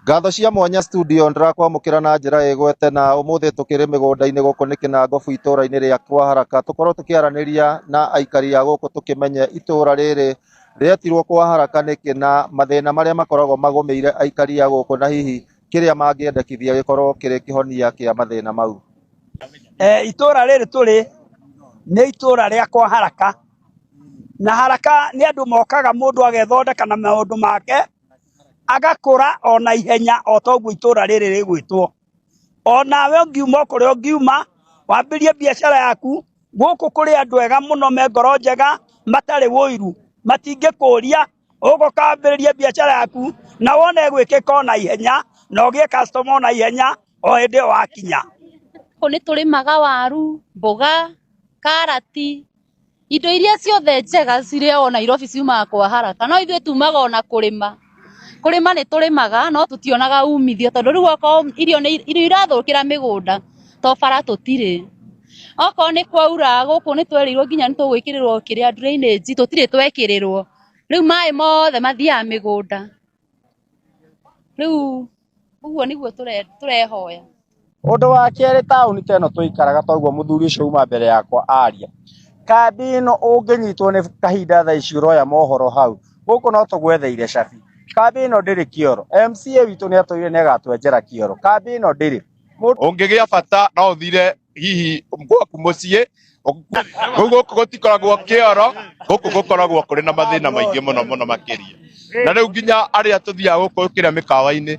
Ngatho cia mwanya studio ndĩrakwamũkĩra na njĩra ĩgwete na ũmũthĩ tũkĩrĩ mĩgũnda-inĩ gũkũ nĩ Kĩnangobu itũũra-inĩ rĩa kwa Haraka tũkorwo tũkĩaranĩria na aikari a gũkũ tũkĩmenye itũũra rĩrĩ rĩetirwo kwa Haraka nĩkĩ na mathĩna marĩa makoragwo magũmĩire aikari a gũkũ na hihi kĩrĩa mangĩendekithia gĩkorwo kĩrĩ kĩhonia kĩa mathĩna mau. Itũũra rĩrĩ tũrĩ nĩ itũũra rĩa kwa Haraka, na Haraka nĩ andũ mokaga mũndũ agethondeka na maũndũ make agakũra ona ihenya o ta ũguo itũũra rĩrĩ rĩgwĩtwo. Onawe ũngiuma o kũrĩa ũngiuma wambĩrie biacara yaku, gũkũ kũrĩ andũ ega mũno me ngoro njega matarĩ ũiru, matingĩkũria ũgoka wambĩrĩrie biacara yaku na wone ĩgwĩkĩka ona ihenya na ũgĩe customer ona ihenya o hĩndĩ ĩyo wakinya. Gũkũ nĩ tũrĩmaga waru, mboga, karati, indo iria ciothe njega cirĩagwo Nairobi ciumaga kwa Haraka, no ithuĩ tumaga ona kũrĩma. Kũrĩma nĩ tũrĩmaga no tũtionaga umithio tondũ rĩu okorwo irio nĩ irio irathũkĩra mĩgũnda to bara tũtirĩ. Okorwo nĩ kwaura gũkũ nĩ twerĩirwo nginya nĩ tũgwĩkĩrĩrwo kĩrĩa drainage tũtirĩ twekĩrĩrwo. Rĩu maĩ mothe mathiaga mĩgũnda. Rĩu ũguo nĩguo tũrehoya. Ũndũ wa kerĩ taũni ta ĩno tũikaraga toguo mũthuri ũcio uma mbere yakwa aria. Kambi ĩno ũngĩnyitwo nĩ kahinda thaa ici ũroya mohoro hau, gũkũ no tũgwetheire cabi. Kambi ĩno ndĩrĩ kĩoro. MCA witũ nĩ atwĩrire nĩ agatwenjera kĩoro. Kambi ĩno ndĩrĩ. Ũngĩgĩa bata no ũthire hihi gwaku mũciĩ. Rĩu gũkũ gũtikoragwo kĩoro, gũkũ gũkoragwo kũrĩ na mathĩna maingĩ mũno mũno makĩria. Na rĩu nginya arĩa tũthiaga gũkũ kĩrĩa mĩkawa-inĩ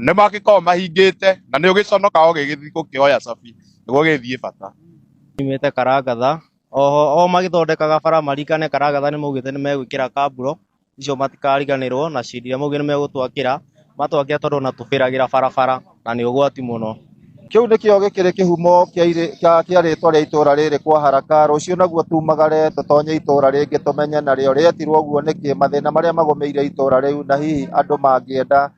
nĩ magĩkoragwo mahingĩte na nĩ ũgĩconokaga ũgĩgĩthiĩ gũkĩhoya cabi nĩguo ũgĩthiĩ bata. Nyumĩte Karangatha, oho o magĩthondekaga bara marikane Karangatha nĩ maugĩte nĩ megwĩkĩra kaburo icio matikariganĩrwo na cindi iria maugire nĩ megũtwakĩra, matwakĩra tondũ ona tũbĩragĩra barabara na nĩ ũgwati mũno. Kĩu nĩkĩo gĩkĩrĩ kĩhumo kĩa rĩtwa rĩa itũũra rĩrĩ kwa Haraka. Rũciũ naguo tumagare tũtonye itũũra rĩngĩ tũmenye narĩo rĩetirwo ũguo nĩkĩ, mathĩna marĩa magũmĩire itũũra rĩu na hihi andũ mangĩenda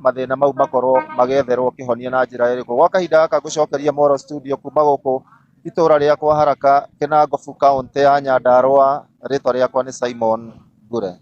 mathĩna mau makorwo magĩetherwo kĩhonia na njĩra ĩrĩkũ. Gwa kahinda gaka ngũcokeria Moro studio kuma gũkũ itũũra rĩa kwa Haraka, Kĩnangobu, kaũntĩ ya Nyandarũa. Rĩtwa rĩakwa nĩ Simon Ngure.